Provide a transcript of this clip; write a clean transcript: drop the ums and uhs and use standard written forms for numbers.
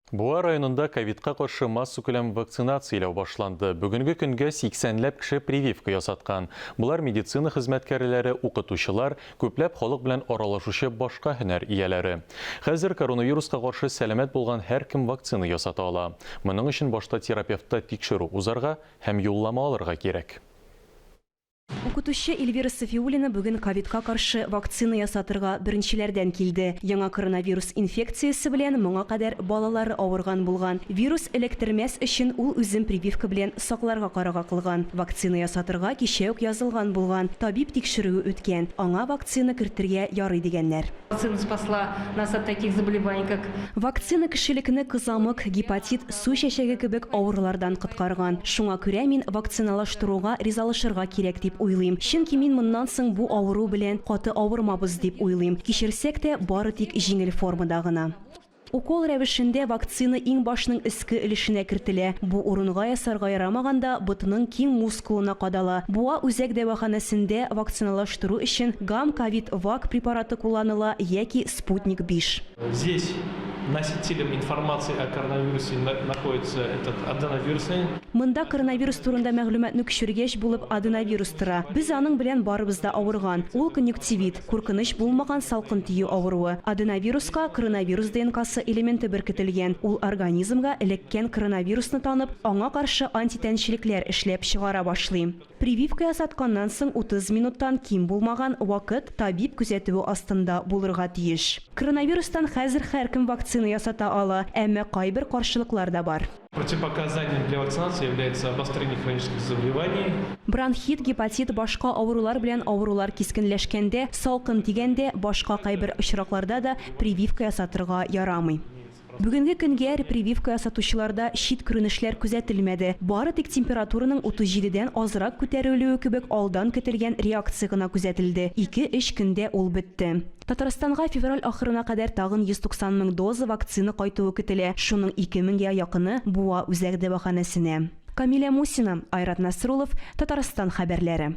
Буа районында ковидка каршы массакүләм вакцинацияләү башланды. Бүгенге көнгә 80 ләп кеше прививка ясаткан. Болар медицина хезмәткәрләре, укытучылар, күпләп халык белән аралашучы башка һөнәр ияләре. Хәзер коронавируска каршы сәламәт булган һәркем вакцина ясата ала. Моның өчен башта терапевтта тикшерү узарга һәм юллама алырга кирәк. Укытучы Эльвира Сафиуллина бүген ковидка каршы вакцина ясатырга беренчеләрдән килде. Яңа коронавирус инфекциясе белән моңа кадәр балалары авырган булган. Вирус эләктермәс өчен ул үзен прививка белән сакларга карага кылган. Вакцина ясатырга кичә үк язылган булган. Табиб тикшерүе үткән. Аңа вакцина кертергә ярый дигәннәр. Вакцина спасла нас от таких заболеваний, как. Вакцина кешелекне кызамык, гепатит, су чәчәге кебек авырулардан коткарган. Шуңа күрә мин вакциналаштыруга ризалашырга кирәк дип уйлыйм. Чөнки мин моннан соң бу авыру белән каты авырмабыз дип уйлыйм. Кичерсәк тә, бары тик җиңел формада гына. Укол рәвешендә вакцина иңбашның өске өлешенә кертелә. Бу урынга ясарга ярамаганда ботның киң мускулына кадала. Буа үзәк дәваханәсендә вакциналаштыру өчен Гам-Ковид-Вак препараты кулланыла яки Спутник V. Здесь носителем информации о коронавирусе находится этот аденовирусный. Монда коронавирус турында мәгълүматны күчергәч булып аденовирус тора. Без аның белән барыбыз да авырган. Ул конъюнктивит, куркыныч булмаган салкын тию авыруы. Аденовируска коронавирус ДНКсы элементы беркетелгән, ул организмга эләккән коронавирусны танып, аңа каршы антитәнчелекләр эшләп чыгара башлый. Прививка ясатканнан соң 30 минуттан ким булмаган вакыт табиб күзәтүе астында булырга тиеш. Коронавирустан хәзер һәркем вакцина ясата ала, әмма кайбер каршылыклар да бар. Противопоказанием для вакцинации является обострение хронических заболеваний. Бронхит, гепатит, башка авырулар белән авырулар кискенләшкәндә, салкын тигәндә, башка кайбер очракларда да прививка ясатырга ярамый. Бүгенге көнгә прививка ясатучыларда чит күренешләр күзәтелмәде. Бары тик температураның 37 дән азрак күтәрелүе кебек алдан көтелгән реакция гына күзәтелде, ике-өч көндә ул бетте. Татарстанга февраль ахырына кадәр тагын 190 мең доза вакцина кайтуы көтелә, шуның 2 меңгә якыны, Буа үзәк дәваханәсенә. Камилә Мусина, Айрат Насруллов, Татарстан хәбәрләре.